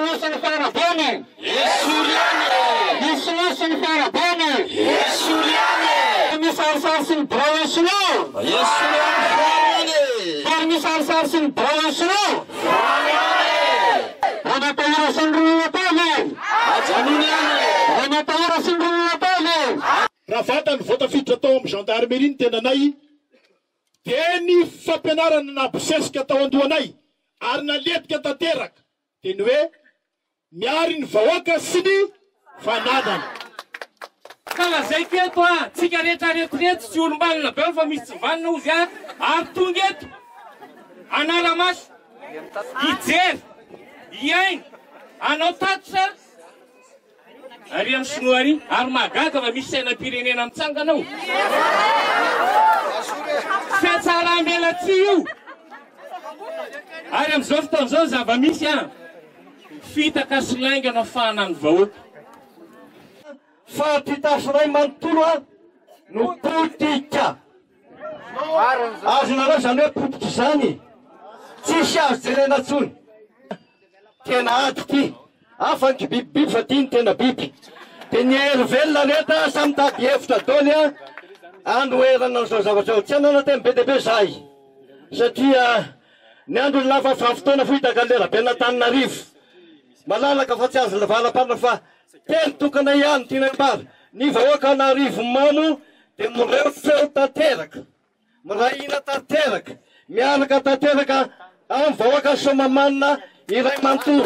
Misimisy ny fiarahabana e! Esory any e! Misimisy ny fiarahabana e! Esory any e! Misarisary sy ny birao esory! Esory any foano any e! Ary misarisary sy ny birao esory! Foano any e! Ramatahora sy ny ronono atavy e! Ajanony any e! Ramatahora sy ny ronono atavy e! Raha vantany vao tafiditra tao amin'ny gendarmerie ny tenanay dia ny fampianarana nabosesika tao an-dohanay ary naletika tanteraka dia ny hoe miaro ny vahoaka sy ny fananany. Ka lazaiko eto a, tsika rehetra reto reto tsy olom-banona be fa misy tsy vanona ozy a, ary tonga eto hanara-maso, hijery, hihaino, hanao tatitra, Ary amin'ny sinoa ary, ary mahagaga fa misy sainam-pirenena mitsangana ao. Fiatsaram-belatsihy io. Ary amin'izao fotoana izao ny zava-misy an, fitaka sy lainga no afahana ny vahoaka. Fa ty tasinay manontolo an no potika. Azonareo izany hoe potika izany? Tsisy azo jerena intsony. Tena ady ty. Hafa ny kibibibiby fa ty ny tena biby. Dia ny hery velona rehetra samy mitady hevitra daoly an anoherana an'izao zavatra izao. Tsy hanana teny be dia be zahay satria ny andro ny lava fa fotoana fohy tahaka ny leraben'Antananarivo. Malalaka fa tsy azo valaparina fa teny tokana ihany tiana ambara. Ny vahoaka an'Arivonimamo dia mireo feo tanteraka. Miray hina tanteraka, miaraka tanteraka amin'ny vahoaka Soamahamanina iray manontolo.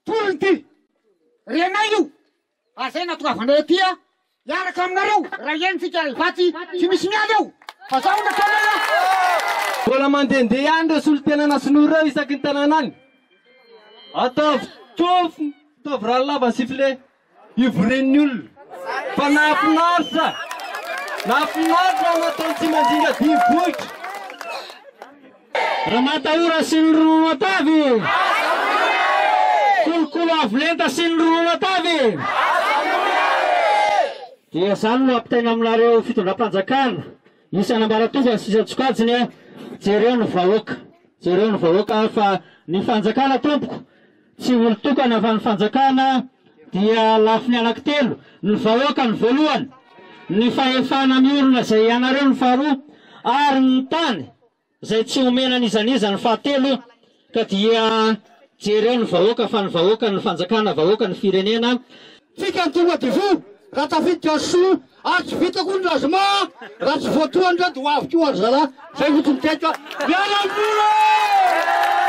Tolona ity! Renay io! Ary zay nahatongavanay aty a! Hiaraka aminareo raha eny tsika Ivatsy tsy misy miala eo fa zao no nataonay a! Mbola mandehandeha ihany ireo solontenana sinoa ireo isaky ny tanàna any. Ataovy tsofy, ataovy rano lava ny sifflet hivorian'ny olona. Fa nahafinaritra, nahafinaritra nataon'i Tsimanjinga dimy vohitra. Ramatahora sy ny ronono atavy! Kolokolo avo lenta sy ny ronono atavy! Dia izany no ampitaina aminareo fitondram-panjakana isan'ambaratongany sy isan-tsokajiny a! Jereo ny vahoaka, jereo ny vahoaka fa ny fanjakana tompoko tsy olon-tokana fa ny fanjakana dia lafiny anankitelo, ny vahoaka ny voalohany, ny fahefana miorina izay ianareo ny faharoa ary ny tany Izay tsy omena n'iza n'iza ny fahatelo ka dia jereo ny vahoaka fa ny vahoaka ny fanjakana vahoaka ny firenena. Tsika ny tonga de voa raha tafiditra ny soa ary tsy vita koa ny lazima raha tsy voatohana de ho avy koa ry zalahy zay fotsiny teto a! Miala vola e!